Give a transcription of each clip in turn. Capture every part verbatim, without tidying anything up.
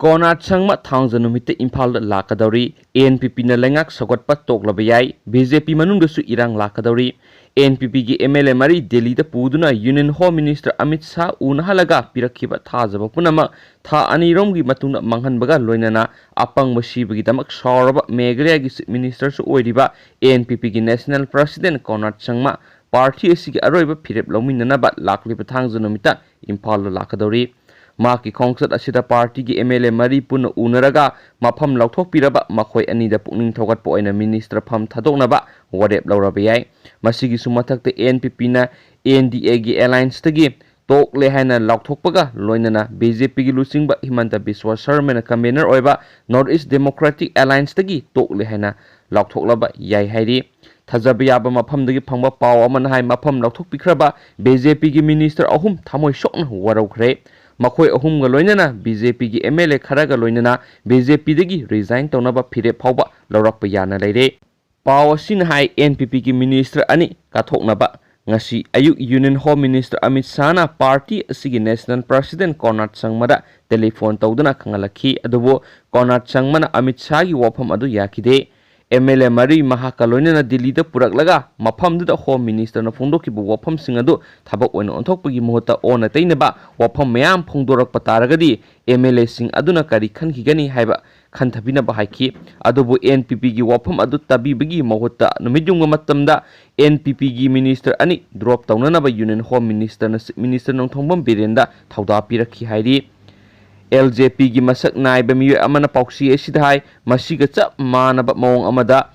ꯀꯣꯅꯥꯔꯗ ꯁꯪꯃ ꯊꯥꯡꯖ ꯅꯨꯃꯤꯠꯇ ꯏꯝꯐꯥꯜꯗ ꯂꯥꯛꯀꯗꯧꯔꯤ꯫ ꯑꯦꯟ ꯄꯤ ꯄꯤꯅ ꯂꯩꯉꯥꯛ ꯁꯧꯒꯠꯄ ꯇꯣꯛꯂꯕ ꯌꯥꯏ꯫ ꯕꯤ ꯖꯦ ꯄꯤ ꯃꯅꯨꯡꯗꯁꯨ ꯏꯔꯥꯡ ꯂꯥꯛꯀꯗꯧꯔꯤ꯫ ꯑꯦꯟ ꯄꯤ ꯄꯤꯒꯤ ꯑꯦꯝ ꯑꯦꯜ ꯑꯦ ꯃꯔꯤ ꯗꯦꯜꯂꯤꯗ ꯄꯨꯗꯨꯅ union home minister Amit Shah ꯎꯅꯍꯜꯂꯒ ꯄꯤꯔꯛꯈꯤꯕ ꯊꯥꯖꯕ ꯄꯨꯝꯅꯃꯛ ꯊꯥ ꯑꯅꯤꯔꯣꯝꯒꯤ ꯃꯇꯨꯡꯗ ꯃꯥꯡꯍꯟꯕꯒ ꯂꯣꯏꯅꯅ ꯑꯄꯪꯕ ꯁꯤꯕꯒꯤꯗꯃꯛ ꯁꯥꯎꯔꯕ ꯃꯦꯘꯥꯂꯌꯥꯒꯤ ꯆꯤꯐ ꯃꯤꯅꯤꯁꯇꯔꯁꯨ ꯑꯣꯏꯔꯤꯕ ꯑꯦꯟ ꯄꯤ ꯄꯤꯒꯤ ꯅꯦꯁꯅꯦꯜ ꯄ꯭ꯔꯁꯤꯗꯦꯟ ꯀꯣꯅꯥꯔꯗ ꯁꯪꯃ ꯄꯥꯔꯇꯤ ꯑꯁꯤꯒꯤ ꯑꯔꯣꯏꯕ ꯐꯤꯔꯦꯞ ꯂꯧꯃꯤꯟꯅꯅꯕ ꯂꯥꯛꯂꯤꯕ ꯊꯥꯡꯖ ꯅꯨꯃꯤꯠꯇ ꯏꯝꯐꯥꯜꯗ ꯂꯥꯛꯀꯗꯧꯔꯤ꯫ ꯃꯍꯥꯛꯀꯤ ꯈꯣꯡꯆꯠ ꯑꯁꯤꯗ ꯄꯥꯔꯇꯤꯒꯤ ꯑꯦꯝ ꯑꯦꯜ ꯑꯦ ꯃꯔꯤ ꯄꯨꯟꯅ ꯎꯅꯔꯒ ꯃꯐꯝ ꯂꯧꯊꯣꯛꯄꯤꯔꯕ ꯃꯈꯣꯏ ꯑꯅꯤꯗ ꯄꯨꯛꯅꯤꯡ ꯊꯧꯒꯠꯄ ꯑꯣꯏꯅ ꯃꯤꯅꯤꯁꯇꯔ ꯐꯝ ꯊꯥꯗꯣꯛꯅꯕ ꯋꯥꯔꯦꯞ ꯂꯧꯔꯕ ꯌꯥꯏ꯫ ꯃꯁꯤꯒꯤꯁꯨ ꯃꯊꯛꯇ ꯑꯦꯟ ꯄꯤ ꯄꯤꯅ ꯑꯦꯟ ꯗꯤ ꯑꯦꯒꯤ ꯑꯦꯂꯥꯏꯟꯁꯇꯒꯤ ꯇꯣꯛꯂꯦ ꯍꯥꯏꯅ ꯂꯥꯎꯊꯣꯛꯄꯒ ꯂꯣꯏꯅꯅ ꯕꯤ ꯖꯦ ꯄꯤꯒꯤ ꯂꯨꯆꯤꯡꯕ ꯍꯤꯃꯟꯇ ꯕꯤꯁ꯭ꯋ ꯁꯔꯃꯅ ꯀꯟꯚꯦꯅꯔ ꯑꯣꯏꯕ ꯅꯣꯔꯠ ꯏꯁ ꯗꯦꯃꯣꯀ꯭ꯔꯦꯇꯤꯛ ꯑꯦꯂꯥꯏꯟꯁꯇꯒꯤ ꯇꯣꯛꯂꯦ ꯍꯥꯏꯅ ꯂꯥꯎꯊꯣꯛꯂꯕ ꯌꯥꯏ ꯍꯥꯏꯔꯤ꯫ ꯊꯥꯖꯕ ꯌꯥꯕ ꯃꯐꯝꯗꯒꯤ ꯐꯪꯕ ꯄꯥꯎ ꯑꯃꯅ ꯍꯥꯏ, ꯃꯐꯝ ꯂꯧꯊꯣꯛꯄꯤꯈ꯭ꯔꯕ ꯕꯤ ꯖꯦ ꯄꯤꯒꯤ ꯃꯤꯅꯤꯁꯇꯔ ꯑꯍꯨꯝ ꯊꯃꯣꯏ ꯁꯣꯛꯅ ꯋꯥꯔꯧꯈ꯭ꯔꯦ꯫ ꯃꯈꯣꯏ ꯑꯍꯨꯝꯒ ꯂꯣꯏꯅꯅ ꯕꯤ ꯖꯦ ꯄꯤꯒꯤ ꯑꯦꯝ ꯑꯦꯜ ꯑꯦ ꯈꯔꯒ ꯂꯣꯏꯅꯅ ꯕꯤ ꯖꯦ ꯄꯤꯗꯒꯤ ꯔꯤꯖꯥꯏꯟ ꯇꯧꯅꯕ ꯐꯤꯔꯦꯞ ꯐꯥꯎꯕ ꯂꯧꯔꯛꯄ ꯌꯥꯅ ꯂꯩꯔꯦ꯫ ꯄꯥꯎ ꯑꯁꯤꯅ ꯍꯥꯏ, ꯑꯦꯟ ꯄꯤ ꯄꯤꯒꯤ ꯃꯤꯅꯤꯁꯇꯔ ꯑꯅꯤ ꯀꯠꯊꯣꯛꯅꯕ ꯉꯁꯤ ꯑꯌꯨꯛ ꯌꯨꯅꯤꯌꯟ ꯍꯣꯝ ꯃꯤꯅꯤꯁꯇꯔ ꯑꯃꯤꯠ ꯁꯥꯍꯅ ꯄꯥꯔꯇꯤ ꯑꯁꯤꯒꯤ ꯅꯦꯁꯅꯦꯜ ꯄ꯭ꯔꯁꯤꯗꯦꯟ ꯀꯣꯅꯥꯔꯗ ꯁꯪꯃꯗ ꯇꯦꯂꯤꯐꯣꯟ ꯇꯧꯗꯨꯅ ꯈꯪꯍꯜꯂꯛꯈꯤ꯫ ꯑꯗꯨꯕꯨ ꯀꯣꯅꯥꯔꯗ ꯁꯪꯃꯅ ꯑꯃꯤꯠ ꯁꯥꯍꯒꯤ ꯋꯥꯐꯝ ꯑꯗꯨ ꯌꯥꯈꯤꯗꯦ꯫ ꯑꯦꯝ ꯑꯦꯜ ꯑꯦ ꯃꯔꯤ ꯃꯍꯥꯛꯀ ꯂꯣꯏꯅꯅ ꯗꯤꯜꯂꯤꯗ ꯄꯨꯔꯛꯂꯒ ꯃꯐꯝꯗꯨꯗ ꯍꯣꯝ ꯃꯤꯅꯤꯁꯇꯔꯅ ꯐꯣꯡꯗꯣꯛꯈꯤꯕ ꯋꯥꯐꯝꯁꯤꯡ ꯑꯗꯨ ꯊꯕꯛ ꯑꯣꯏꯅ ꯑꯣꯟꯊꯣꯛꯄꯒꯤ ꯃꯍꯨꯠꯇ ꯑꯣꯟꯅ ꯇꯩꯅꯕ ꯋꯥꯐꯝ ꯃꯌꯥꯝ ꯐꯣꯡꯗꯣꯔꯛꯄ ꯇꯥꯔꯒꯗꯤ ꯑꯦꯝ ꯑꯦꯜ ꯑꯦꯁꯤꯡ ꯑꯗꯨꯅ ꯀꯔꯤ ꯈꯟꯈꯤꯒꯅꯤ ꯍꯥꯏꯕ ꯈꯟꯊꯕꯤꯅꯕ ꯍꯥꯏꯈꯤ꯫ ꯑꯗꯨꯕꯨ ꯑꯦꯟ ꯄꯤ ꯄꯤꯒꯤ ꯋꯥꯐꯝ ꯑꯗꯨ ꯇꯥꯕꯤꯕꯒꯤ ꯃꯍꯨꯠꯇ ꯅꯨꯃꯤꯠ ꯌꯨꯡꯕ ꯃꯇꯝꯗ ꯑꯦꯟ ꯄꯤ ꯄꯤꯒꯤ ꯃꯤꯅꯤꯁꯇꯔ ꯑꯅꯤ ꯗ꯭ꯔꯣꯞ ꯇꯧꯅꯅꯕ ꯌꯨꯅꯤꯌꯟ ꯍꯣꯝ ꯃꯤꯅꯤꯁꯇꯔꯅ ꯆꯤꯐ ꯃꯤꯅꯤꯁꯇꯔ ꯅꯣꯡꯊꯣꯝꯕꯝ ꯕꯤꯔꯦꯟꯗ ꯊꯧꯗꯥ ꯄꯤꯔꯛꯈꯤ ꯍꯥꯏꯔꯤ꯫ ꯑꯦꯜ ꯖꯦ ꯄꯤꯒꯤ ꯃꯁꯛ ꯅꯥꯏꯕ ꯃꯤꯑꯣꯏ ꯑꯃꯅ ꯄꯥꯎꯆꯦ ꯑꯁꯤꯗ ꯍꯥꯏ, ꯃꯁꯤꯒ ꯆꯞ ꯃꯥꯟꯅꯕ ꯃꯑꯣꯡ ꯑꯃꯗ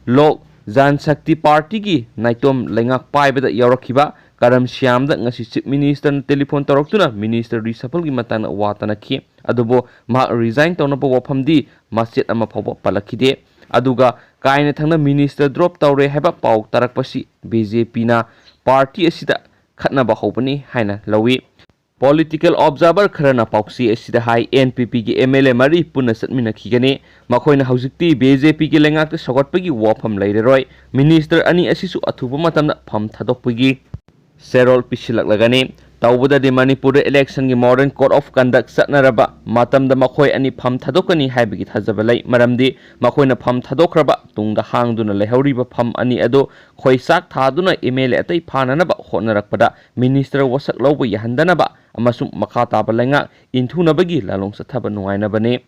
ꯂꯣꯛ ꯖꯟ ꯁꯛꯇꯤ ꯄꯥꯔꯇꯤꯒꯤ ꯅꯥꯏꯇꯣꯝ ꯂꯩꯉꯥꯛ ꯄꯥꯏꯕꯗ ꯌꯥꯎꯔꯛꯈꯤꯕ ꯀꯔꯝ ꯁ꯭ꯌꯥꯝꯗ ꯉꯁꯤ ꯆꯤꯐ ꯃꯤꯅꯤꯁꯇꯔꯅ ꯇꯦꯂꯤꯐꯣꯟ ꯇꯧꯔꯛꯇꯨꯅ ꯃꯤꯅꯤꯁꯇꯔ ꯔꯤꯁꯐꯜꯒꯤ ꯃꯇꯥꯡꯗ ꯋꯥ ꯇꯥꯅꯈꯤ꯫ ꯑꯗꯨꯕꯨ ꯃꯍꯥꯛ ꯔꯤꯖꯥꯏꯟ ꯇꯧꯅꯕ ꯋꯥꯐꯝꯗꯤ ꯃꯆꯦꯠ ꯑꯃ ꯐꯥꯎꯕ ꯄꯜꯂꯛꯈꯤꯗꯦ꯫ ꯑꯗꯨꯒ ꯀꯥꯏꯅ ꯊꯪꯅ ꯃꯤꯅꯤꯁꯇꯔ ꯗ꯭ꯔꯣꯞ ꯇꯧꯔꯦ ꯍꯥꯏꯕ ꯄꯥꯎ ꯇꯥꯔꯛꯄꯁꯤ ꯕꯤ ꯖꯦ ꯄꯤꯅ ꯄꯥꯔꯇꯤ ꯑꯁꯤꯗ ꯈꯠꯅꯕ ꯍꯧꯕꯅꯤ ꯍꯥꯏꯅ ꯂꯧꯏ꯫ ꯄꯣꯂꯤꯇꯤꯀꯦꯜ ꯑꯣꯕꯖꯥꯔꯚꯔ ꯈꯔꯅ ꯄꯥꯎꯆꯦ ꯑꯁꯤꯗ ꯍꯥꯏ, ꯑꯦꯟ ꯄꯤ ꯄꯤꯒꯤ ꯑꯦꯝ ꯑꯦꯜ ꯑꯦ ꯃꯔꯤ ꯄꯨꯟꯅ ꯆꯠꯃꯤꯟꯅꯈꯤꯒꯅꯤ꯫ ꯃꯈꯣꯏꯅ ꯍꯧꯖꯤꯛꯇꯤ ꯕꯤ ꯖꯦ ꯄꯤꯒꯤ ꯂꯩꯉꯥꯛꯇ ꯁꯧꯒꯠꯄꯒꯤ ꯋꯥꯐꯝ ꯂꯩꯔꯔꯣꯏ꯫ ꯃꯤꯅꯤꯁꯇꯔ ꯑꯅꯤ ꯑꯁꯤꯁꯨ ꯑꯊꯨꯕ ꯃꯇꯝꯗ ꯐꯝ ꯊꯥꯗꯣꯛꯄꯒꯤ ꯆꯦꯔꯣꯜ ꯄꯤꯁꯤꯜꯂꯛꯂꯒꯅꯤ꯫ ꯇꯧꯕꯗꯗꯤ ꯃꯅꯤꯄꯨꯔꯗ election ꯒꯤ modern code of conduct ꯆꯠꯅꯔꯕ ꯃꯇꯝꯗ ꯃꯈꯣꯏ ꯑꯅꯤ ꯐꯝ ꯊꯥꯗꯣꯛꯀꯅꯤ ꯍꯥꯏꯕꯒꯤ ꯊꯥꯖꯕ ꯂꯩ꯫ ꯃꯔꯝꯗꯤ ꯃꯈꯣꯏꯅ ꯐꯝ ꯊꯥꯗꯣꯛꯈ꯭ꯔꯕ ꯇꯨꯡꯗ ꯍꯥꯡꯗꯨꯅ ꯂꯩꯍꯧꯔꯤꯕ ꯐꯝ ꯑꯅꯤ ꯑꯗꯨ ꯈꯣꯏꯆꯥꯛ ꯊꯥꯗꯨꯅ M L A ꯑꯇꯩ ꯐꯥꯅꯅꯕ ꯍꯣꯠꯅꯔꯛꯄꯗ minister ꯋꯥꯁꯛ ꯂꯧꯕ ꯌꯥꯍꯟꯗꯅꯕ ꯑꯃꯁꯨꯡ ꯃꯈꯥ ꯇꯥꯕ ꯂꯩꯉꯥꯛ ꯏꯟꯊꯨꯅꯕꯒꯤ ꯂꯥꯂꯣꯡ ꯆꯠꯊꯕ ꯅꯨꯡꯉꯥꯏꯅꯕꯅꯤ꯫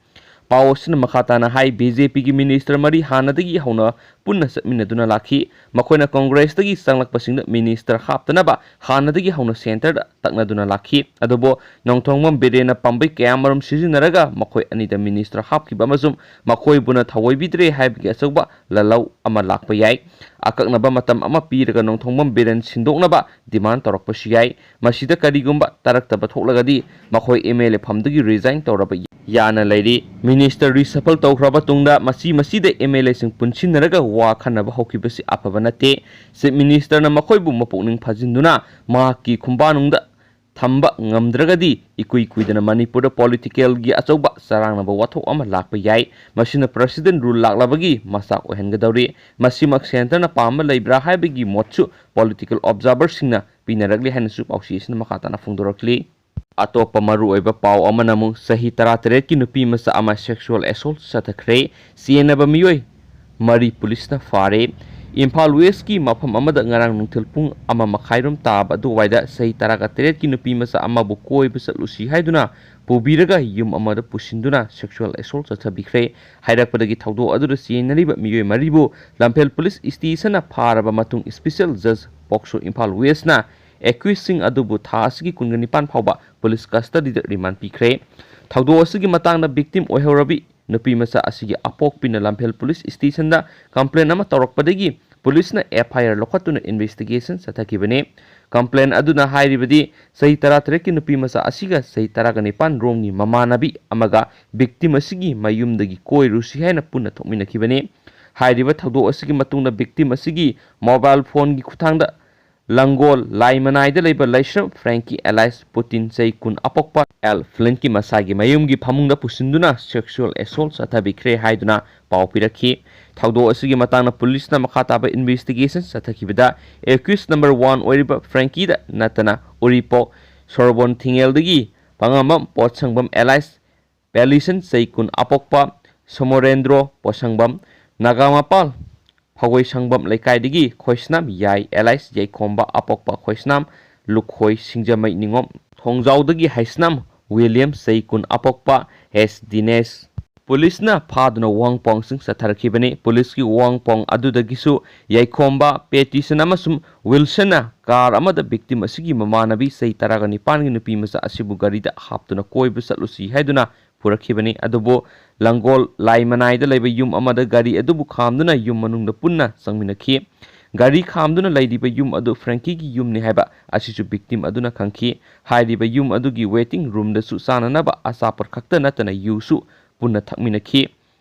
ꯄꯥꯎ ꯑꯁꯤꯅ ꯃꯈꯥ ꯇꯥꯅ ꯍꯥꯏ, B J P ꯒꯤ minister ꯃꯔꯤ ꯍꯥꯟꯅꯗꯒꯤ ꯍꯧꯅ ꯄꯨꯟꯅ ꯆꯠꯃꯤꯟꯅꯗꯨꯅ ꯂꯥꯛꯈꯤ꯫ ꯃꯈꯣꯏꯅ Congress ꯇꯒꯤ ꯆꯪꯂꯛꯄꯁꯤꯡꯗ minister ꯍꯥꯞꯇꯅꯕ ꯍꯥꯟꯅꯗꯒꯤ ꯍꯧꯅ centre ꯗ ꯇꯛꯅꯗꯨꯅ ꯂꯥꯛꯈꯤ꯫ ꯑꯗꯨꯕꯨ ꯅꯣꯡꯊꯣꯡꯕꯝ ꯕꯤꯔꯦꯟꯅ ꯄꯥꯝꯕꯩ ꯀꯌꯥꯃꯔꯨꯝ ꯁꯤꯖꯤꯟꯅꯔꯒ ꯃꯈꯣꯏ ꯑꯅꯤꯗ minister ꯍꯥꯞꯈꯤꯕ ꯑꯃꯁꯨꯡ ꯃꯈꯣꯏꯕꯨꯅ ꯊꯑꯣꯏꯕꯤꯗ꯭ꯔꯦ ꯍꯥꯏꯕꯒꯤ ꯑꯆꯧꯕ ꯂꯥꯂꯧ ꯑꯃ ꯂꯥꯛꯄ ꯌꯥꯏ꯫ ꯑꯀꯛꯅꯕ ꯃꯇꯝ ꯑꯃ ꯄꯤꯔꯒ ꯅꯣꯡꯊꯣꯡꯕꯝ ꯕꯤꯔꯦꯟ ꯁꯤꯟꯗꯣꯛꯅꯕ demand ꯇꯧꯔꯛꯄꯁꯨ ꯌꯥꯏ꯫ ꯃꯁꯤꯗ ꯀꯔꯤꯒꯨꯝꯕ ꯇꯥꯔꯛꯇꯕ ꯊꯣꯛꯂꯒꯗꯤ ꯃꯈꯣꯏ M L A ꯐꯝꯗꯒꯤ resign ꯇꯧꯔꯕ ꯌꯥꯅ ꯂꯩꯔꯤ꯫ Minister reshuffle ꯇꯧꯈ꯭ꯔꯕ ꯇꯨꯡꯗ ꯃꯁꯤ ꯃꯁꯤꯗ M L A ꯁꯤꯡ ꯄꯨꯟꯁꯤꯟꯅꯔꯒ ꯋꯥ ꯈꯟꯅꯕ ꯍꯧꯈꯤꯕꯁꯤ ꯑꯐꯕ ꯅꯠꯇꯦ꯫ Chief Minister ꯅ ꯃꯈꯣꯏꯕꯨ ꯃꯄꯨꯛꯅꯤꯡ ꯐꯥꯖꯤꯟꯗꯨꯅ ꯃꯍꯥꯛꯀꯤ ꯈꯨꯝꯕꯥꯅꯨꯡꯗ ꯊꯝꯕ ꯉꯝꯗ꯭ꯔꯒꯗꯤ ꯏꯀꯨꯏ ꯀꯨꯏꯗꯅ ꯃꯅꯤꯄꯨꯔꯗ political ꯒꯤ ꯑꯆꯧꯕ ꯆꯔꯥꯡꯅꯕ ꯋꯥꯊꯣꯛ ꯑꯃ ꯂꯥꯛꯄ ꯌꯥꯏ꯫ ꯃꯁꯤꯅ President rule ꯂꯥꯛꯂꯕꯒꯤ ꯃꯆꯥꯛ ꯑꯣꯏꯍꯟꯒꯗꯧꯔꯤ꯫ ꯃꯁꯤꯃꯛ centre ꯅ ꯄꯥꯝꯕ ꯂꯩꯕ꯭ꯔꯥ ꯍꯥꯏꯕꯒꯤ ꯃꯣꯠꯁꯨ political observer ꯁꯤꯡꯅ ꯄꯤꯅꯔꯛꯂꯤ ꯍꯥꯏꯅꯁꯨ ꯄꯥꯎꯆꯦ ꯑꯁꯤꯅ ꯃꯈꯥ ꯇꯥꯅ ꯐꯣꯡꯗꯣꯔꯛꯂꯤ꯫ ꯑꯇꯣꯞꯄ ꯃꯔꯨꯑꯣꯏꯕ ꯄꯥꯎ ꯑꯃꯅ ꯑꯃꯨꯛ ꯆꯍꯤ ꯇꯔꯥꯇꯔꯦꯠꯀꯤ ꯅꯨꯄꯤ ꯃꯆꯥ ꯑꯃ sexual assault ꯆꯠꯊꯈ꯭ꯔꯦ꯫ ꯆꯦꯟꯅꯕ ꯃꯤꯑꯣꯏ ꯃꯔꯤ ꯄꯨꯂꯤꯁꯅ ꯐꯥꯔꯦ꯫ ꯏꯝꯐꯥꯜ West ꯀꯤ ꯃꯐꯝ ꯑꯃꯗ ꯉꯔꯥꯡ ꯅꯨꯡꯊꯤꯜ ꯄꯨꯡ ꯑꯃ ꯃꯈꯥꯏꯔꯣꯝ ꯇꯥꯕ ꯑꯗꯨꯋꯥꯏꯗ ꯆꯍꯤ ꯇꯔꯥꯒ ꯇꯔꯦꯠꯀꯤ ꯅꯨꯄꯤ ꯃꯆꯥ ꯑꯃꯕꯨ ꯀꯣꯏꯕ ꯆꯠꯂꯨꯁꯤ ꯍꯥꯏꯗꯨꯅ ꯄꯨꯕꯤꯔꯒ ꯌꯨꯝ ꯑꯃꯗ ꯄꯨꯁꯤꯟꯗꯨꯅ sexual assault ꯆꯠꯊꯕꯤꯈ꯭ꯔꯦ꯫ ꯍꯥꯏꯔꯛꯄꯗꯒꯤ ꯊꯧꯗꯣꯛ ꯑꯗꯨꯗ ꯆꯦꯟꯅꯔꯤꯕ ꯃꯤꯑꯣꯏ ꯃꯔꯤꯕꯨ ꯂꯝꯐꯦꯜ ꯄꯨꯂꯤꯁ station ꯅ ꯐꯥꯔꯕ ꯃꯇꯨꯡ special judge ꯄꯣꯛꯁꯣ ꯏꯝꯐꯥꯜ West ꯅ accused ꯁꯤꯡ ꯑꯗꯨꯕꯨ ꯊꯥ ꯑꯁꯤꯒꯤ ꯀꯨꯟꯒ ꯅꯤꯄꯥꯟ ꯐꯥꯎꯕ ꯄꯨꯂꯤꯁ custody ꯗ remand ꯄꯤꯈ꯭ꯔꯦ꯫ ꯊꯧꯗꯣꯛ ꯑꯁꯤꯒꯤ ꯃꯇꯥꯡꯗ victim ꯑꯣꯏꯍꯧꯔꯕꯤ ꯅꯨꯄꯤ ꯃꯆꯥ ꯑꯁꯤꯒꯤ ꯑꯄꯣꯛꯄꯤꯅ ꯂꯝꯐꯦꯜ ꯄꯨꯂꯤꯁ station ꯗ complain ꯑꯃ ꯇꯧꯔꯛꯄꯗꯒꯤ ꯄꯨꯂꯤꯁꯅ F I R ꯂꯧꯈꯠꯇꯨꯅ investigation ꯆꯠꯊꯈꯤꯕꯅꯤ꯫ Complain ꯑꯗꯨꯅ ꯍꯥꯏꯔꯤꯕꯗꯤ ꯆꯍꯤ ꯇꯔꯥꯇꯔꯦꯠꯀꯤ ꯅꯨꯄꯤ ꯃꯆꯥ ꯑꯁꯤꯒ ꯆꯍꯤ ꯇꯔꯥꯒ ꯅꯤꯄꯥꯟ ꯔꯣꯝꯒꯤ ꯃꯃꯥꯟꯅꯕꯤ ꯑꯃꯒ victim ꯑꯁꯤꯒꯤ ꯃꯌꯨꯝꯗꯒꯤ ꯀꯣꯏꯔꯨꯁꯤ ꯍꯥꯏꯅ ꯄꯨꯟꯅ ꯊꯣꯛꯃꯤꯟꯅꯈꯤꯕꯅꯤ꯫ ꯍꯥꯏꯔꯤꯕ ꯊꯧꯗꯣꯛ ꯑꯁꯤꯒꯤ ꯃꯇꯨꯡꯗ victim ꯑꯁꯤꯒꯤ mobile phone ꯒꯤ ꯈꯨꯠꯊꯥꯡꯗ ꯂꯪꯒꯣꯜ ꯂꯥꯏꯃꯅꯥꯏꯗ ꯂꯩꯕ ꯂꯩꯁ꯭ꯔꯝ ꯐ꯭ꯔꯦꯡꯀꯤ alias ꯄꯨꯇꯤꯟ, ꯆꯍꯤ ꯀꯨꯟ ꯑꯄꯣꯛꯄ, ꯑꯦꯜ ꯐ꯭ꯂꯤꯟꯀꯤ ꯃꯁꯥꯒꯤ ꯃꯌꯨꯝꯒꯤ ꯐꯃꯨꯡꯗ ꯄꯨꯁꯤꯟꯗꯨꯅ sexual assault ꯆꯠꯊꯕꯤꯈ꯭ꯔꯦ ꯍꯥꯏꯗꯨꯅ ꯄꯥꯎ ꯄꯤꯔꯛꯈꯤ꯫ ꯊꯧꯗꯣꯛ ꯑꯁꯤꯒꯤ ꯃꯇꯥꯡꯗ ꯄꯨꯂꯤꯁꯅ ꯃꯈꯥ ꯇꯥꯕ investigation ꯆꯠꯊꯈꯤꯕꯗ, accused number one ꯑꯣꯏꯔꯤꯕ ꯐ꯭ꯔꯦꯡꯀꯤꯗ ꯅꯠꯇꯅ ꯎꯔꯤꯄꯣꯛ ꯁꯣꯔꯣꯕꯣꯟ ꯊꯤꯡꯉꯦꯜꯗꯒꯤ ꯄꯥꯉꯝꯕꯝ ꯄꯣꯠꯁꯪꯕꯝ alias ꯄꯦꯂꯤꯁꯟ, ꯆꯍꯤ ꯀꯨꯟ ꯑꯄꯣꯛꯄ, ꯁꯣꯃꯣꯔꯦꯟꯗ꯭ꯔꯣ ꯄꯣꯠꯁꯪꯕꯝ, ꯅꯥꯒꯥꯃꯄꯥꯜ ꯐꯒꯣꯏꯁꯪꯕꯝ ꯂꯩꯀꯥꯏꯗꯒꯤ ꯈꯣꯏꯁꯅꯥꯝ ꯌꯥꯏ alias ꯌꯥꯏꯈꯣꯝꯕ ꯑꯄꯣꯛꯄ ꯈꯣꯏꯁꯅꯥꯝ ꯂꯨꯈꯣꯏ ꯁꯤꯡꯖꯃꯩ ꯅꯤꯉꯣꯝ ꯊꯣꯡꯖꯥꯎꯗꯒꯤ ꯍꯩꯁꯅꯥꯝ ꯋꯤꯂꯤꯌꯝ, ꯆꯍꯤ ꯀꯨꯟ ꯑꯄꯣꯛꯄ, ꯑꯦꯁ ꯗꯤꯅꯦꯁ꯫ ꯄꯨꯂꯤꯁꯅ ꯐꯥꯗꯨꯅ ꯋꯥꯍꯪ ꯄꯥꯎꯍꯪꯁꯤꯡ ꯆꯠꯊꯔꯛꯈꯤꯕꯅꯤ꯫ ꯄꯨꯂꯤꯁꯀꯤ ꯋꯥꯍꯪ ꯄꯥꯎꯍꯪ ꯑꯗꯨꯗꯒꯤꯁꯨ ꯌꯥꯏꯈꯣꯝꯕ, ꯄꯦꯇꯤꯁꯟ ꯑꯃꯁꯨꯡ ꯋꯤꯜꯁꯟꯅ ꯀꯥꯔ ꯑꯃꯗ victim ꯑꯁꯤꯒꯤ ꯃꯃꯥꯟꯅꯕꯤ ꯆꯍꯤ ꯇꯔꯥꯒ ꯅꯤꯄꯥꯟꯒꯤ ꯅꯨꯄꯤ ꯃꯆꯥ ꯑꯁꯤꯕꯨ ꯒꯥꯔꯤꯗ ꯍꯥꯞꯇꯨꯅ ꯀꯣꯏꯕ ꯆꯠꯂꯨꯁꯤ ꯍꯥꯏꯗꯨꯅ ꯄꯨꯔꯛꯈꯤꯕꯅꯤ꯫ ꯑꯗꯨꯕꯨ ꯂꯪꯒꯣꯜ ꯂꯥꯏꯃꯅꯥꯏꯗ ꯂꯩꯕ ꯌꯨꯝ ꯑꯃꯗ ꯒꯥꯔꯤ ꯑꯗꯨꯕꯨ ꯈꯥꯝꯗꯨꯅ ꯌꯨꯝ ꯃꯅꯨꯡꯗ ꯄꯨꯟꯅ ꯆꯪꯃꯤꯟꯅꯈꯤ꯫ ꯒꯥꯔꯤ ꯈꯥꯝꯗꯨꯅ ꯂꯩꯔꯤꯕ ꯌꯨꯝ ꯑꯗꯨ ꯐ꯭ꯔꯦꯡꯀꯤꯒꯤ ꯌꯨꯝꯅꯤ ꯍꯥꯏꯕ ꯑꯁꯤꯁꯨ victim ꯑꯗꯨꯅ ꯈꯪꯈꯤ꯫ ꯍꯥꯏꯔꯤꯕ ꯌꯨꯝ ꯑꯗꯨꯒꯤ waiting roomꯗꯁꯨ ꯆꯥꯅꯅꯕ ꯑꯆꯥꯄꯣꯠ ꯈꯛꯇ ꯅꯠꯇꯅ ꯌꯨꯁꯨ ꯄꯨꯟꯅ ꯊꯛꯃꯤꯟꯅꯈꯤ꯫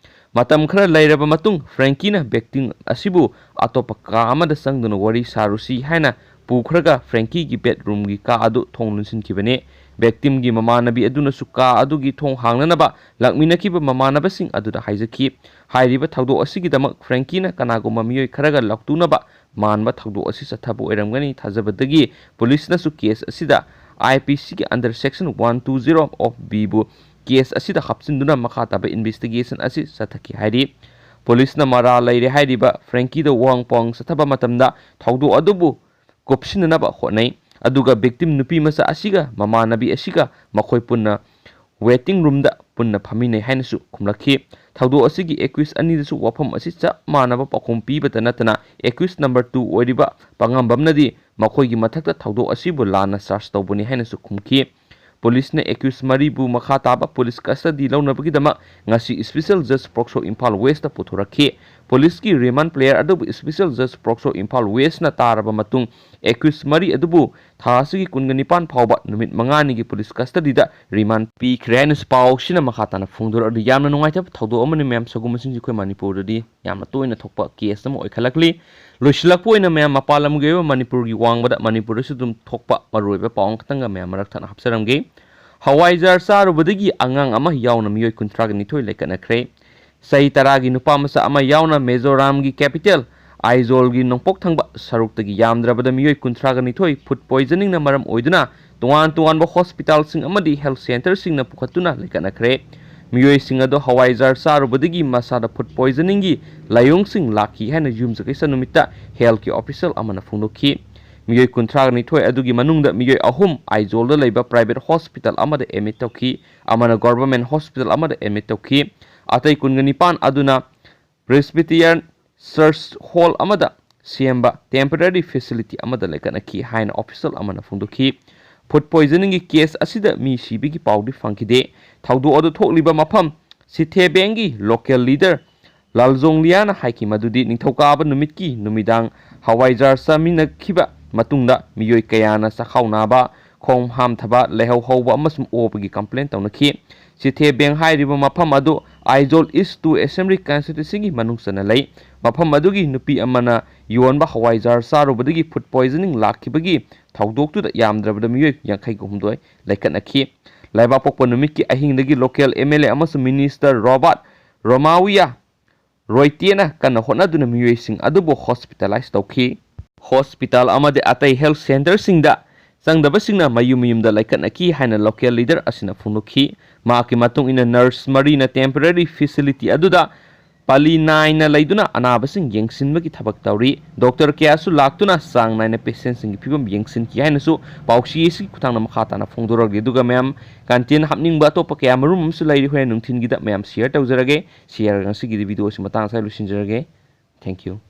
ꯃꯇꯝ ꯈꯔ ꯂꯩꯔꯕ ꯃꯇꯨꯡ, ꯐ꯭ꯔꯦꯡꯀꯤꯅ victim ꯑꯁꯤꯕꯨ ꯑꯇꯣꯞꯄ ꯀꯥ ꯑꯃꯗ ꯆꯪꯗꯨꯅ ꯋꯥꯔꯤ ꯁꯥꯔꯨꯁꯤ ꯍꯥꯏꯅ ꯄꯨꯈ꯭ꯔꯒ ꯐ꯭ꯔꯦꯡꯀꯤꯒꯤ bedroomꯒꯤ ꯀꯥ ꯑꯗꯨ ꯊꯣꯡ ꯂꯣꯟꯁꯤꯟꯈꯤꯕꯅꯤ꯫ Victimꯒꯤ ꯃꯃꯥꯟꯅꯕꯤ ꯑꯗꯨꯅꯁꯨ ꯀꯥ ꯑꯗꯨꯒꯤ ꯊꯣꯡ ꯍꯥꯡꯅꯅꯕ ꯂꯥꯛꯃꯤꯟꯅꯈꯤꯕ ꯃꯃꯥꯟꯅꯕꯁꯤꯡ ꯑꯗꯨꯗ ꯍꯥꯏꯖꯈꯤ꯫ ꯍꯥꯏꯔꯤꯕ ꯊꯧꯗꯣꯛ ꯑꯁꯤꯒꯤꯗꯃꯛ ꯐ꯭ꯔꯦꯡꯀꯤꯅ ꯀꯅꯥꯒꯨꯝꯕ ꯃꯤꯑꯣꯏ ꯈꯔꯒ ꯂꯥꯎꯇꯨꯅꯕ ꯃꯥꯟꯕ ꯊꯧꯗꯣꯛ ꯑꯁꯤ ꯆꯠꯊꯕ ꯑꯣꯏꯔꯝꯒꯅꯤ ꯊꯥꯖꯕꯗꯒꯤ ꯄꯨꯂꯤꯁꯅꯁꯨ case ꯑꯁꯤꯗ IPCꯒꯤ under section one two zero of Bꯕꯨ case ꯑꯁꯤꯗ ꯍꯥꯞꯆꯤꯟꯗꯨꯅ ꯃꯈꯥ ꯇꯥꯕ investigation ꯑꯁꯤ ꯆꯠꯊꯈꯤ ꯍꯥꯏꯔꯤ꯫ ꯄꯨꯂꯤꯁꯅ ꯃꯔꯥꯜ ꯂꯩꯔꯦ ꯍꯥꯏꯔꯤꯕ ꯐ꯭ꯔꯦꯡꯀꯤꯗ ꯋꯥꯍꯪ ꯄꯥꯎꯍꯪ ꯆꯠꯊꯕ ꯃꯇꯝꯗ ꯊꯧꯗꯣꯛ ꯑꯗꯨꯕꯨ ꯀꯨꯞꯁꯤꯟꯅꯅꯕ ꯍꯣꯠꯅꯩ, ꯑꯗꯨꯒ victim ꯅꯨꯄꯤ ꯃꯆꯥ ꯑꯁꯤꯒ ꯃꯃꯥꯟꯅꯕꯤ ꯑꯁꯤꯒ ꯃꯈꯣꯏ ꯄꯨꯟꯅ waiting roomꯗ ꯄꯨꯟꯅ ꯐꯝꯃꯤꯟꯅꯩ ꯍꯥꯏꯅꯁꯨ ꯈꯨꯝꯂꯛꯈꯤ꯫ ꯊꯧꯗꯣꯛ ꯑꯁꯤꯒꯤ accused ꯑꯅꯤꯗꯁꯨ ꯋꯥꯐꯝ ꯑꯁꯤ ꯆꯞ ꯃꯥꯟꯅꯕ ꯄꯥꯎꯈꯨꯝ ꯄꯤꯕꯇ ꯅꯠꯇꯅ, accused number two ꯑꯣꯏꯔꯤꯕ ꯄꯥꯉꯝꯕꯝꯅꯗꯤ ꯃꯈꯣꯏꯒꯤ ꯃꯊꯛꯇ ꯊꯧꯗꯣꯛ ꯑꯁꯤꯕꯨ ꯂꯥꯟꯅ charge ꯇꯧꯕꯅꯤ ꯍꯥꯏꯅꯁꯨ ꯈꯨꯝꯈꯤ꯫ ꯄꯨꯂꯤꯁꯅ accused ꯃꯔꯤꯕꯨ ꯃꯈꯥ ꯇꯥꯕ ꯄꯨꯂꯤꯁ custody ꯂꯧꯅꯕꯒꯤꯗꯃꯛ ꯉꯁꯤ special judge ꯄꯣꯛꯁꯣ ꯏꯝꯐꯥꯜ Westꯇ ꯄꯨꯊꯣꯔꯛꯈꯤ꯫ ꯄꯨꯂꯤꯁꯀꯤ ꯔꯤꯃꯥꯟ ꯄ꯭ꯂꯦꯌꯔ ꯑꯗꯨꯕꯨ ꯏꯁꯄꯤꯁꯦꯜ ꯖꯁ ꯄꯣꯛꯁꯣ ꯏꯝꯐꯥꯜ ꯋꯦꯁꯅ ꯇꯥꯔꯕ ꯃꯇꯨꯡ, ꯑꯦꯀ꯭ꯌꯨꯁ ꯃꯔꯤ ꯑꯗꯨꯕꯨ ꯊꯥ ꯑꯁꯤꯒꯤ ꯀꯨꯟꯒ ꯅꯤꯄꯥꯟ ꯐꯥꯎꯕ ꯅꯨꯃꯤꯠ ꯃꯉꯥꯅꯤꯒꯤ ꯄꯨꯂꯤꯁ ꯀꯁꯇꯗꯤꯗ ꯔꯤꯃꯥꯟ ꯄꯤꯈ꯭ꯔꯦ ꯍꯥꯏꯅꯁꯨ ꯄꯥꯎꯁꯤꯅ ꯃꯈꯥ ꯇꯥꯅ ꯐꯣꯡꯗꯣꯔꯛꯂꯤ꯫ ꯌꯥꯝꯅ ꯅꯨꯡꯉꯥꯏꯇꯕ ꯊꯧꯗꯣꯛ ꯑꯃꯅꯤ ꯃꯌꯥꯝ, ꯁꯤꯒꯨꯝꯕꯁꯤꯡꯁꯤ ꯑꯩꯈꯣꯏ ꯃꯅꯤꯄꯨꯔꯗꯗꯤ ꯌꯥꯝꯅ ꯇꯣꯏꯅ ꯊꯣꯛꯄ ꯀꯦꯁ ꯑꯃ ꯑꯣꯏꯈꯠꯂꯛꯂꯤ꯫ ꯂꯣꯏꯁꯤꯜꯂꯛꯄ ꯑꯣꯏꯅ ꯃꯌꯥꯝ, ꯃꯄꯥꯟ ꯂꯝꯒꯤ ꯑꯣꯏꯕ ꯃꯅꯤꯄꯨꯔꯒꯤ ꯋꯥꯡꯃꯗ ꯃꯅꯤꯄꯨꯔꯗꯁꯨ ꯑꯗꯨꯝ ꯊꯣꯛꯄ ꯃꯔꯨꯑꯣꯏꯕ ꯄꯥꯎ ꯑꯃꯈꯛꯇꯪꯒ ꯃꯌꯥꯝ ꯃꯔꯛ ꯊꯠꯅ ꯍꯥꯞꯆꯔꯝꯒꯦ꯫ ꯍꯋꯥꯏꯖꯥꯔ ꯆꯥꯔꯨꯕꯗꯒꯤ ꯑꯉꯥꯡ ꯑꯃ ꯌꯥꯎꯅ ꯃꯤꯑꯣꯏ ꯀꯨꯟꯊ꯭ꯔꯥꯒ ꯅꯤꯊꯣꯏ ꯂꯩꯈꯠꯅꯈ꯭ꯔꯦ꯫ ꯆꯍꯤ ꯇꯔꯥꯒꯤ ꯅꯨꯄꯥ ꯃꯆꯥ ꯑꯃ ꯌꯥꯎꯅ ꯃꯤꯖꯣꯔꯥꯝꯒꯤ ꯀꯦꯄꯤꯇꯦꯜ ꯑꯥꯏꯖꯣꯜꯒꯤ ꯅꯣꯡꯄꯣꯛ ꯊꯪꯕ ꯁꯔꯨꯛꯇꯒꯤ ꯌꯥꯝꯗ꯭ꯔꯕꯗ ꯃꯤꯑꯣꯏ ꯀꯨꯟꯊ꯭ꯔꯥꯒ ꯅꯤꯊꯣꯏ ꯐꯨꯗ ꯄꯣꯏꯖꯅꯤꯡꯅ ꯃꯔꯝ ꯑꯣꯏꯗꯨꯅ ꯇꯣꯉꯥꯟ ꯇꯣꯉꯥꯟꯕ ꯍꯣꯁꯄꯤꯇꯥꯜꯁꯤꯡ ꯑꯃꯗꯤ ꯍꯦꯜꯊ ꯁꯦꯟꯇꯔꯁꯤꯡꯅ ꯄꯨꯈꯠꯇꯨꯅ ꯂꯩꯈꯠꯅꯈ꯭ꯔꯦ꯫ ꯃꯤꯑꯣꯏꯁꯤꯡ ꯑꯗꯨ ꯍꯋꯥꯏꯖꯥꯔ ꯆꯥꯔꯨꯕꯗꯒꯤ ꯃꯁꯥꯗ ꯐꯨꯗ ꯄꯣꯏꯖꯅꯤꯡꯒꯤ ꯂꯥꯏꯑꯣꯡꯁꯤꯡ ꯂꯥꯛꯈꯤ ꯍꯥꯏꯅ ꯌꯨꯝꯁꯀꯩꯁ ꯅꯨꯃꯤꯠꯇ ꯍꯦꯜꯊꯀꯤ ꯑꯣꯐꯤꯁꯤꯌꯦꯜ ꯑꯃꯅ ꯐꯣꯡꯗꯣꯛꯈꯤ꯫ ꯃꯤꯑꯣꯏ ꯀꯨꯟꯊ꯭ꯔꯥꯒ ꯅꯤꯊꯣꯏ ꯑꯗꯨꯒꯤ ꯃꯅꯨꯡꯗ ꯃꯤꯑꯣꯏ ꯑꯍꯨꯝ ꯑꯥꯏꯖꯣꯜꯗ ꯂꯩꯕ ꯄ꯭ꯔꯥꯏꯚꯦꯠ ꯍꯣꯁꯄꯤꯇꯥꯜ ꯑꯃꯗ ꯑꯦꯗꯃꯤꯠ ꯇꯧꯈꯤ, ꯑꯃꯅ ꯒꯣꯚꯔꯟꯃꯦꯟꯠ ꯍꯣꯁꯄꯤꯇꯥꯜ ꯑꯃꯗ ꯑꯦꯗꯃꯤꯠ ꯇꯧꯈꯤ꯫ ꯑꯇꯩ ꯀꯨꯟꯒ ꯅꯤꯄꯥꯟ ꯑꯗꯨꯅ ꯄ꯭ꯔꯦꯁꯕꯤꯇꯤꯌꯥꯟ ꯆꯔꯆ ꯍꯣꯜ ꯑꯃꯗ ꯁꯦꯝꯕ ꯇꯦꯝꯄꯔꯦꯔꯤ ꯐꯦꯁꯤꯂꯤꯇꯤ ꯑꯃꯗ ꯂꯩꯈꯠꯅꯈꯤ ꯍꯥꯏꯅ ꯑꯣꯐꯤꯁꯤꯌꯦꯜ ꯑꯃꯅ ꯐꯣꯡꯗꯣꯛꯈꯤ꯫ ꯐꯨꯗ ꯄꯣꯏꯖꯅꯤꯡꯒꯤ ꯀꯦꯁ ꯑꯁꯤꯗ ꯃꯤ ꯁꯤꯕꯒꯤ ꯄꯥꯎꯗꯤ ꯐꯪꯈꯤꯗꯦ꯫ ꯊꯧꯗꯣꯛ ꯑꯗꯨ ꯊꯣꯛꯂꯤꯕ ꯃꯐꯝ ꯁꯤꯊꯦꯕꯦꯡꯒꯤ ꯂꯣꯀꯦꯜ ꯂꯤꯗꯔ ꯂꯥꯜꯖꯣꯡꯂꯤꯌꯥꯅ ꯍꯥꯏꯈꯤ ꯃꯗꯨꯗꯤ ꯅꯤꯡꯊꯧꯀꯥꯕ ꯅꯨꯃꯤꯠꯀꯤ ꯅꯨꯃꯤꯗꯥꯡ ꯍꯋꯥꯏꯖꯥꯔ ꯆꯥꯃꯤꯟꯅꯈꯤꯕ ꯃꯇꯨꯡꯗ ꯃꯤꯑꯣꯏ ꯀꯌꯥꯅ ꯆꯥꯛꯈꯥꯎ ꯅꯥꯕ, ꯈꯣꯡ ꯍꯥꯝꯊꯕ, ꯂꯥꯏꯍꯧ ꯍꯧꯕ ꯑꯃꯁꯨꯡ ꯑꯣꯕꯒꯤ ꯀꯝꯄ꯭ꯂꯦꯟ ꯇꯧꯅꯈꯤ꯫ ꯁꯤꯊꯦꯕꯦꯡ ꯍꯥꯏꯔꯤꯕ ꯃꯐꯝ ꯑꯗꯨ ꯑꯥꯏꯖꯣꯜ ꯏꯁ ꯇꯨ ꯑꯦꯁꯦꯝꯕ꯭ꯂꯤ ꯀꯟꯁꯇꯤꯇ꯭ꯌꯨꯟꯁꯤꯒꯤ ꯃꯅꯨꯡ ꯆꯟꯅ ꯂꯩ꯫ ꯃꯐꯝ ꯑꯗꯨꯒꯤ ꯅꯨꯄꯤ ꯑꯃꯅ ꯌꯣꯟꯕ ꯍꯋꯥꯏꯖꯥꯔ ꯆꯥꯔꯨꯕꯗꯒꯤ ꯐꯨꯗ ꯄꯣꯏꯖꯅꯤꯡ ꯂꯥꯛꯈꯤꯕꯒꯤ ꯊꯧꯗꯣꯛꯇꯨꯗ ꯌꯥꯝꯗ꯭ꯔꯕꯗ ꯃꯤꯑꯣꯏ ꯌꯥꯡꯈꯩꯒ ꯍꯨꯝꯗꯣꯏ ꯂꯩꯈꯠꯅꯈꯤ꯫ ꯂꯩꯕꯥꯛꯄꯣꯛꯄ ꯅꯨꯃꯤꯠꯀꯤ ꯑꯍꯤꯡꯗꯒꯤ ꯂꯣꯀꯦꯜ ꯑꯦꯝ ꯑꯦꯜ ꯑꯦ ꯑꯃꯁꯨꯡ ꯃꯤꯅꯤꯁꯇꯔ ꯔꯣꯕꯥꯔꯠ ꯔꯣꯃꯥꯋꯤꯌꯥ ꯔꯣꯏꯇꯦꯅ ꯀꯟꯅ ꯍꯣꯠꯅꯗꯨꯅ ꯃꯤꯑꯣꯏꯁꯤꯡ ꯑꯗꯨꯕꯨ ꯍꯣꯁꯄꯤꯇꯥꯂꯥꯏꯖ ꯇꯧꯈꯤ꯫ ꯍꯣꯁꯄꯤꯇꯥꯜ ꯑꯃꯗꯤ ꯑꯇꯩ ꯍꯦꯜꯊ ꯁꯦꯟꯇꯔꯁꯤꯡꯗ ꯆꯪꯗꯕꯁꯤꯡꯅ ꯃꯌꯨꯝ ꯃꯌꯨꯝꯗ ꯂꯩꯈꯠꯅꯈꯤ ꯍꯥꯏꯅ ꯂꯣꯀꯦꯜ ꯂꯤꯗꯔ ꯑꯁꯤꯅ ꯐꯣꯡꯗꯣꯛꯈꯤ꯫ ꯃꯍꯥꯛꯀꯤ ꯃꯇꯨꯡ ꯏꯟꯅ, ꯅꯔꯁ ꯃꯔꯤꯅ ꯇꯦꯝꯄꯔꯦꯔꯤ ꯐꯦꯁꯤꯂꯤꯇꯤ ꯑꯗꯨꯗ ꯄꯥꯂꯤ ꯅꯥꯏꯅ ꯂꯩꯗꯨꯅ ꯑꯅꯥꯕꯁꯤꯡ ꯌꯦꯡꯁꯤꯟꯕꯒꯤ ꯊꯕꯛ ꯇꯧꯔꯤ꯫ ꯗꯣꯛꯇꯔ ꯀꯌꯥꯁꯨ ꯂꯥꯛꯇꯨꯅ ꯆꯥꯡ ꯅꯥꯏꯅ ꯄꯦꯁꯦꯟꯁꯤꯡꯒꯤ ꯐꯤꯕꯝ ꯌꯦꯡꯁꯤꯟꯈꯤ ꯍꯥꯏꯅꯁꯨ ꯄꯥꯎꯆꯦ ꯑꯁꯤꯒꯤ ꯈꯨꯠꯊꯥꯡꯗ ꯃꯈꯥ ꯇꯥꯅ ꯐꯣꯡꯗꯣꯔꯛꯂꯤ꯫ ꯑꯗꯨꯒ ꯃꯌꯥꯝ, ꯀꯟꯇꯦꯟ ꯍꯥꯞꯅꯤꯡꯕ ꯑꯇꯣꯞꯄ ꯀꯌꯥ ꯃꯔꯨꯝ ꯑꯃꯁꯨ ꯂꯩꯔꯤ, ꯍꯣꯔꯦꯟ ꯅꯨꯡꯊꯤꯟꯒꯤꯗ ꯃꯌꯥꯝ ꯁꯤꯌꯔ ꯇꯧꯖꯔꯒꯦ꯫ ꯁꯤꯌꯔ ꯉꯁꯤꯒꯤꯗꯤ ꯚꯤꯗꯤꯑꯣ ꯑꯁꯤ ꯃꯇꯥꯡ ꯑꯁꯤꯗ ꯂꯣꯏꯁꯤꯟꯖꯔꯒꯦ꯫ Thank you꯫